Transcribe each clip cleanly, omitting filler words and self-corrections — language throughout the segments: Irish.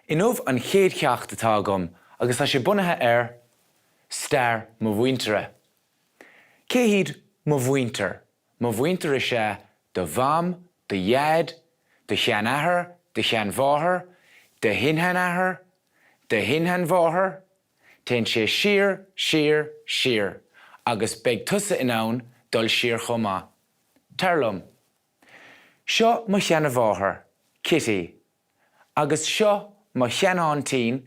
Inniu an chéad cheacht atá agam agus tá sé bunaithe ar stair mo mhuintire. Cé hiad mo mhuintir? Mo mhuintir is ea do mham, do dhaid, do sheanathair, do sheanmháthair, do shin-sheanathair, do shin-sheanmháthair, téann sé siar, siar, siar agus beidh tusa in ann dul siar chomh maith. Tar liom. Seo mo sheanamháthair, Kitty, agus seo mo sheanaintín,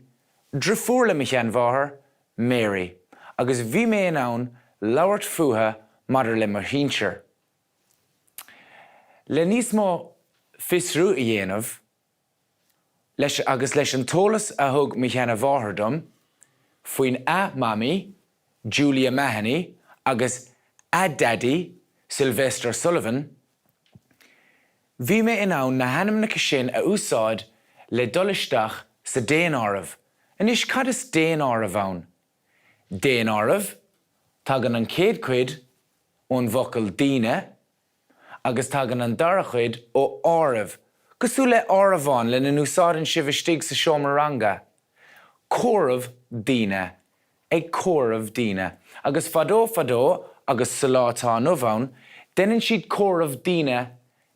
driofúr le mo sheanmháthair, Mary, agus bhí mé in ann labhairt fúthu maidir le mo shinsir. Le níos mó fiosrú a dhéanamh, leis, agus leis an t-eolas a thug mo sheana-mháthair dom faoin a Mamaí, Julia Mahony, agus a Daidí, Sylvester Sullivan, bhí mé in ann na hainmneacha sin a úsáid le dul isteach sa daonáireamh. Anois cad is daonáireamh ann? Daonáireamh, tagann an chéad chuid ón bhfocal daoine, agus tagann an dara cuid ó áireamh, cosúil le áireamhán lena n-úsáideann sibh istigh sa seomra ranga. Comhaireamh daoine. Ag comhaireamh daoine. Agus fadó fadó, agus sa lá atá inniu ann, deineann siad comhaireamh daoine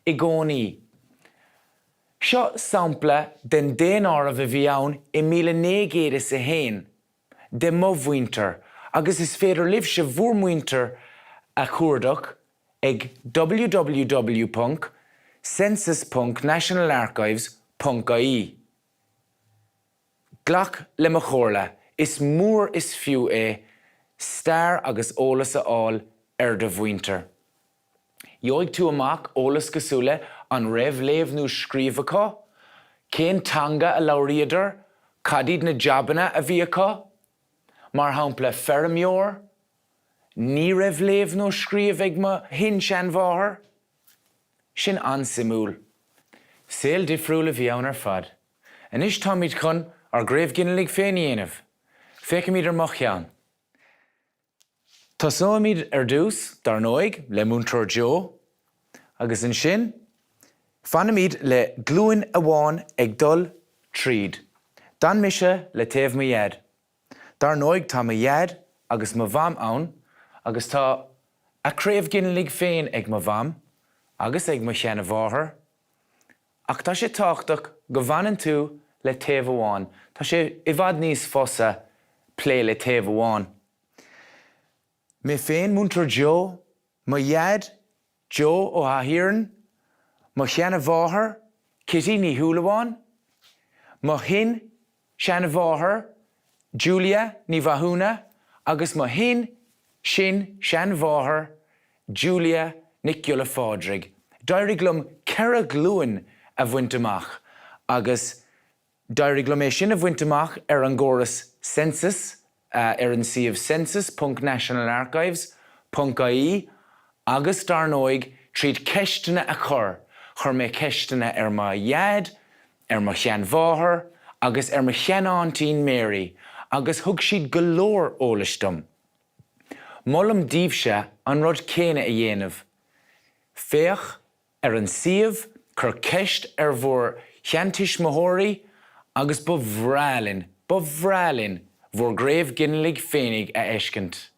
i gcónaí. Seo sampla den daonáireamh a bhí ann i 1901. de mo mhuintir agus is féidir libhse bhur muintir a chuardach ag www ponc census ponc nationalarchives ponc ie. Glac le mo chomhairle, is mór is fiú é stair agus eolas a fháil ar do mhuintir. Gheobhaidh tú amach eolas cosúil le an raibh léamh nó scríobh acu, cén teanga a labhraíodar, cad iad na jabanna a bhí acu, mar shampla feirmeoir, ní raibh léamh nó scríobh ag mo shin-seanmháthair. Sin an-suimiúil. Saol difriúil a bhí ann ar fad. Anois táimid chun ár gcraobh ghinealaigh féin a dhéanamh. Féachfaimid ar mo cheann. Tosóimid ar dtús, dar ndóigh, le Múinteoir Joe, agus ansin fanfaimid le glúin amháin ag dul tríd. D'fhan mise le taobh mo dhaid. Dar ndóigh tá mo dhaid agus mo mham ann agus tá a craobh ghinealaigh féin ag mo mham agus ag mo sheana-mháthair. Ach tá sé tábhachtach go bhfanann tú le taobh amháin. Tá sé i bhfad níos fusa plé le taobh amháin. Mé féin, Múinteoir Joe, mo dhaid, Joe Ó hAthiarn, mo sheana-mháthair, Kitty Ní Shúilleabháin, mo shin-seanmháthair, Julia Ní Mhathúna agus mo shin-sin-seanmháthair, Julia Nic Giolla Phádraig. D'éirigh liom 4 ghlúin a bhaint amach agus D'éirigh liom é sin a bhaint amach ar an gcóras Census ar an suíomh census ponc nationalarchives ponc ie agus, dar ndóigh, tríd ceisteanna a chur. Chuir mé ceisteanna ar mo dhaid, ar mo sheanmháthair agus ar mo sheanaintín Mary agus thug siad go leor eolais dom. Molaim daoibhse an rud céanna a dhéanamh. Féach ar an suíomh, cuir ceist ar bhur sheantuismitheoirí agus ba bhreá linn, ba bhreá linn bhur gcraobh ghinealaigh féinig a fheiscint.